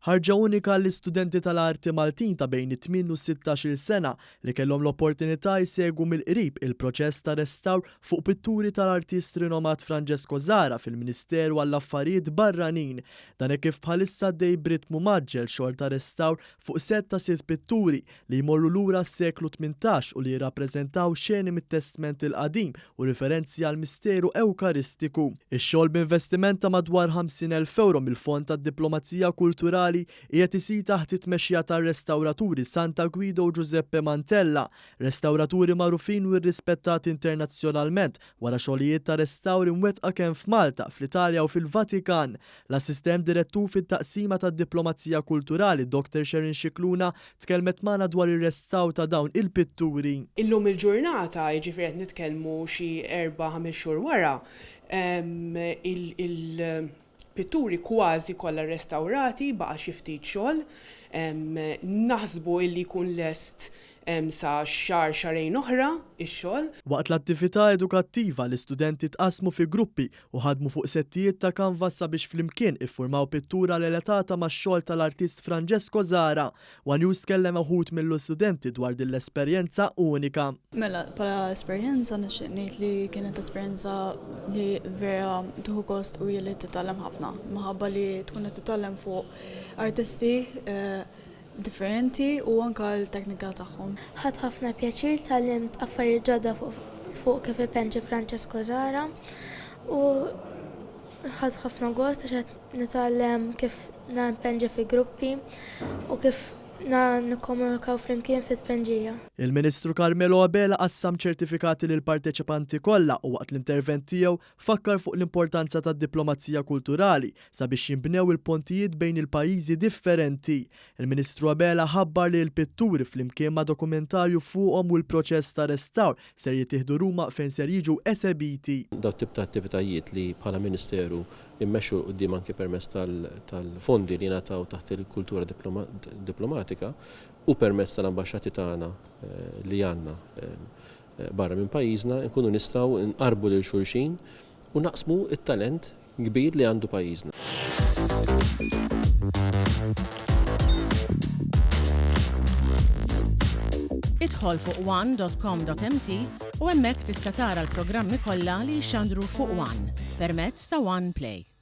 Ħarġa unika għall-istudenti tal-arti Maltin ta' bejn it-tmien u s-sittax-il sena li kellhom l-opportunità jsegwu mill-qrib il-proċess ta' restawr fuq pitturi tal-artist rinomat Francesco Zahra fil-Ministeru għall-Affarijiet Barranin. Dan hekk kif bħalissa għaddej b'ritmu mgħaġġel xogħol ta' restawr fuq sett ta' sitt pitturi li jmorru lura għas-seklu 18 u li jirrappreżentaw xeni mit-Testment il-Qadim u riferenzi għall-misteru Ewkaristiku. Ix-xogħol b'investiment ta' madwar 50,000 ewro mill-Fond għad-Diplomazija Kulturali qiegħed isir taħt it-tmexxija tar-restawraturi Santa Guido u Giuseppe Mantella, restawraturi magħrufin u rrispettati internazzjonalment wara xogħlijiet ta' restawr imwettqa kemm f'Malta, fl-Italja u fil-Vatikan. L-Assistent Direttur fit-Taqsima tad-Diplomazija Kulturali, Dr Sharon Scicluna, tkellmet magħna dwar ir-restawr ta' dawn il-pitturi. Illum il-ġurnata, jiġifieri qed nitkellmu xi erba' ħames xhur wara, il-pitturi kważi kollha rrestawrati, baqa' xi ftit xogħol. Naħsbu illi jkun lest sa xahar xahrejn oħra x-xogħol. Waqt l-attività edukattiva, l-istudenti tqassmu fi gruppi u ħadmu fuq settijiet ta' kanvas sabiex flimkien iffurmaw pittura relatata max-xogħol tal-artist Francesco Zahra. One News tkellem ma' wħud mill-istudenti dwar din l-esperjenza unika. Mela, bħala esperjenza nixtieq ngħid li kienet esperjenza li vera tieħu gost u li titgħallem ħafna minħabba li tkun qed titgħallem fuq artisti differenti u anke l-teknika tagħhom. Ħadt ħafna pjaċir, tgħallimt affarijiet ġodda fuq kif ipenġi Francesco Zahra u ħadt ħafna gost għax qed nitgħallem kif npenġi fi gruppi u kif nikkomunikaw flimkien fit-tpenġija. Il-Ministru Carmelo Abela qassam ċertifikati lill-parteċipanti kollha u waqt l-intervent tiegħu fakkar fuq l-importanza tad-diplomazija kulturali sabiex jinbnew il-pontijiet bejn il-pajjiżi differenti. Il-Ministru Abela ħabbar li l-pitturi flimkien ma' dokumentarju fuqhom u l-proċess ta' restawr ser jittieħdu Ruma fejn ser jiġu esebiti. Dawn tip ta' attivitajiet li bħala Ministeru mmexxu 'l quddiem anki permezz tal-fondi li jingħataw taħt il-kultura diplomatika u permezz tal-ambaxxati tagħna li għandna barra minn pajjiżna nkunu nistgħu nqarrbu lil xulxin u naqsmu t-talent kbir li għandu pajjiżna. Idħol fuq one.com.mt u hemmhekk tista' tara l-programmi kollha li jixxandru fuq One permezz ta' One Play.